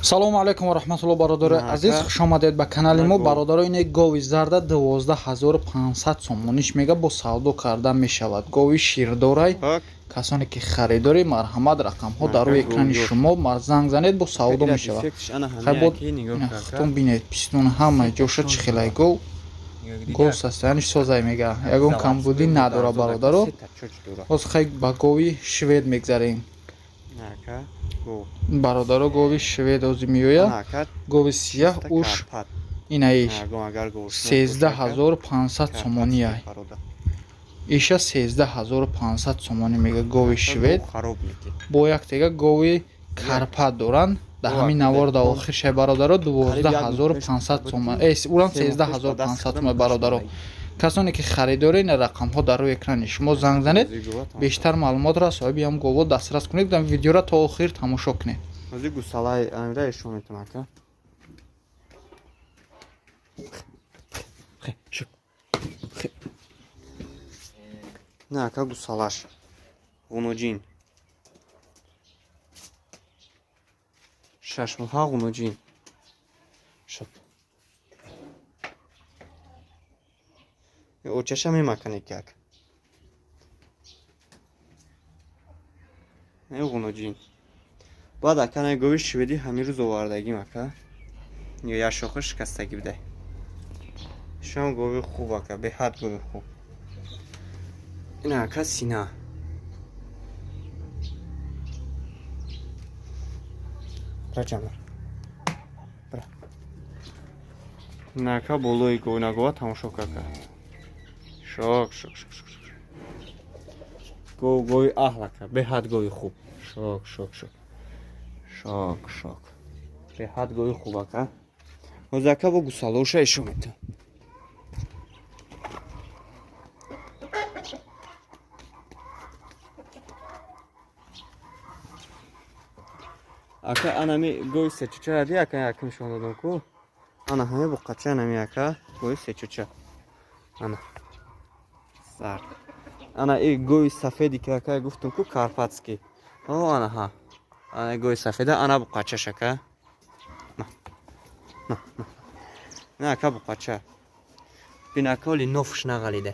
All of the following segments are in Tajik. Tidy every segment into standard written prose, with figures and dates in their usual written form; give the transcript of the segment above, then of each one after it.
Салому алайкум ва раҳматулло, бародарои азиз, хуш омадед ба канали мо. Бародаро, ин гови зарда 12 500 сомониш мега, бо савдо карда мешавад. Гови ширдорай. Касоне ки харидорӣ, марҳамат, рақамҳо дар рӯи экрани шумо, занг занед, бо савдо мешавад. Худтон бинед, пистон ҳамаи ҷоша чӣ хелай гов, гов состояниш созай мега, ягон камбудӣ надора, бародаро. Ҳоз хай ба гови швед мегзарем, бародаро. Гови швед ҳозир меояд, гови сияҳ уш инаиш 13 500 сомонияй. Иша 13 500 сомонӣ мега гови швед. Бо яктега гови карпат доранд дар ҳамин навор, дар охир шай, бародаро. 12 500 сомон, урам 13 500 сомон. Бародаро, касоне ки харидоред, ин рақамҳо дар рӯи экрани шумо, занг занед, бештар маълумотро аз соҳиби ҳам гово дастрас кунед. Видеоро то охир тамошо кунед. Ҳозир гусалаи амира ишон метавонад, ака. На, ака, гусалаш ғуноҷин, 6 моҳа ғуноҷин шуд. Очаша мемакане как ғуноҷин. Баъд, ака, на гови шведӣ ҳамин рӯз овардагим, ака, як шоха шикастагӣ будай. Шам гови хуб, ака, беҳад гови хуб. Ина, ака, сина раҷамар. Ина, ака, болои гов нагова тамошо ка, ака. Шок, шок, шок, шок. Гов, гови аҳл, ака, беҳад гови хуб. Шок, шок, шок, шок, шок, беҳад гови хуб, ака. Ҳозир, ака, бо гусалоша ишон метавон. Ака, анами гови сечуча ради, ака, якм нишон додам ку, ана ҳами буқача, анами, ака, гови сечуча, ана зард. Ана и гови сафеди ки, ака, гуфтум ку, карпатский, о, ана ҳа, ана гови сафеда, ана буқачаш, ака. На, ака, буқача бин, ака, оли нофш нағалида.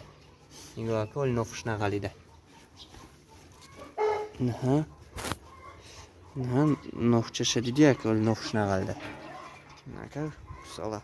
Нигоҳ, ака, оли нофш нағалида. Наҳа, наҳа, нофчаша диди, ака, оли нофш нағалида, ака, сала.